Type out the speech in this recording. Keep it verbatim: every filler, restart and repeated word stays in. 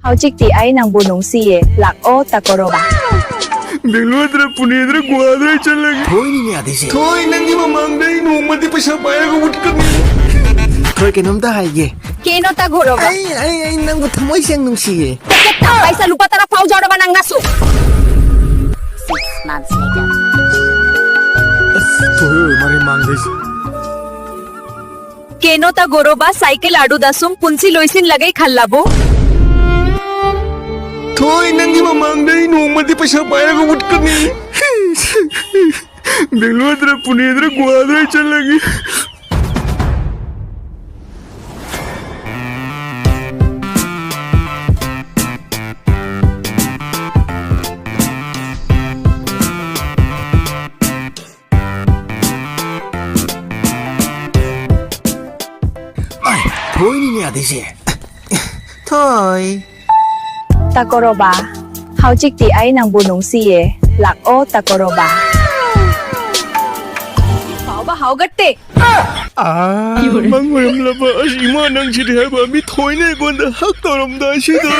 ꯍꯧꯖꯤꯛꯇꯤ ꯑꯩ ꯅꯪꯕꯨ ꯅꯨꯡꯁꯤꯌꯦ, ꯂꯥꯛꯑꯣ ꯇꯥꯀꯣꯔꯣꯕꯥ꯫ ꯕꯦꯡꯒ꯭ꯂꯣꯔꯗꯔ ꯄꯨꯅꯦꯗꯔ ꯒꯣꯋꯥꯗꯔ ꯑꯩ ꯆꯠꯂꯒꯦ꯫ ꯊꯣꯏꯅꯤꯅꯦ ꯑꯗꯩꯁꯦ꯫ ꯊꯣꯏ, ꯅꯪꯒꯤ ꯃꯃꯥꯡꯗ ꯑꯩ ꯅꯣꯡꯃꯗꯤ ꯄꯩꯁꯥ ꯄꯥꯏꯔꯒ ꯎꯠꯀꯅꯤ꯫ ꯊꯣꯏ, ꯀꯩꯅꯣꯝꯇ ꯍꯥꯏꯒꯦ꯫ ꯀꯩꯅꯣ ꯇꯥꯀꯣꯔꯣꯕꯥ꯫ ꯑꯩ, ꯑꯩ, ꯑꯩ ꯅꯪꯕꯨ ꯊꯃꯣꯏ ꯁꯦꯡ ꯅꯨꯡꯁꯤꯌꯦ꯫ ꯄꯩꯁꯥ ꯂꯨꯄꯥ ꯇꯔꯥ ꯐꯥꯎ ꯌꯥꯎꯔꯕ ꯅꯪ ꯅꯁꯨ꯫ Six months later. ꯑꯁ, ꯊꯣꯏ, ꯃꯔꯩ ꯃꯥꯡꯗꯩꯁꯦ꯫ ꯀꯩꯅꯣ ꯇꯥꯀꯣꯔꯣꯕꯥ, ꯁꯥꯏꯀꯜ ꯑꯗꯨꯗ ꯁꯨꯝ ꯄꯨꯟꯁꯤ ꯂꯣꯏꯁꯤꯟꯂꯒꯦ ꯈꯜꯂꯕꯣ? ꯊꯣꯏ, ꯅꯪꯒꯤ ꯃꯃꯥꯡꯗ ꯑꯩ ꯅꯣꯡꯃꯗꯤ ꯄꯩꯁꯥ ꯄꯥꯏꯔꯒ ꯎꯠꯀꯅꯤ꯫ ꯕꯦꯡꯒ꯭ꯂꯣꯔꯗꯔ ꯄꯨꯅꯦꯗꯔ ꯒꯣꯋꯥꯗꯔ ꯑꯩ ꯆꯠꯂꯒꯦ꯫ ꯑꯥꯏ, ꯊꯣꯏꯅꯤꯅꯦ ꯑꯗꯩꯁꯦ꯫ ꯊꯣꯏ꯫ ꯇꯥꯀꯣꯔꯣꯕꯥ, ꯍꯧꯖꯤꯛꯇꯤ ꯑꯩ ꯅꯪꯕꯨ ꯅꯨꯡꯁꯤꯌꯦ, ꯂꯥꯛꯑꯣ ꯇꯥꯀꯣꯔꯣꯕꯥ꯫ ꯐꯥꯎꯕ ꯍꯧꯒꯠꯇꯦ꯫ ꯑꯥ, ꯃꯪ ꯑꯣꯏꯔꯝꯂꯕ ꯑꯁ, ꯏꯃꯥ ꯅꯪꯁꯤꯗꯤ ꯍꯥꯏꯕ ꯃꯤ ꯊꯣꯏꯅ ꯑꯩꯉꯣꯟꯗ ꯍꯛ ꯇꯧꯔꯝꯗꯥꯏꯁꯤꯗ꯫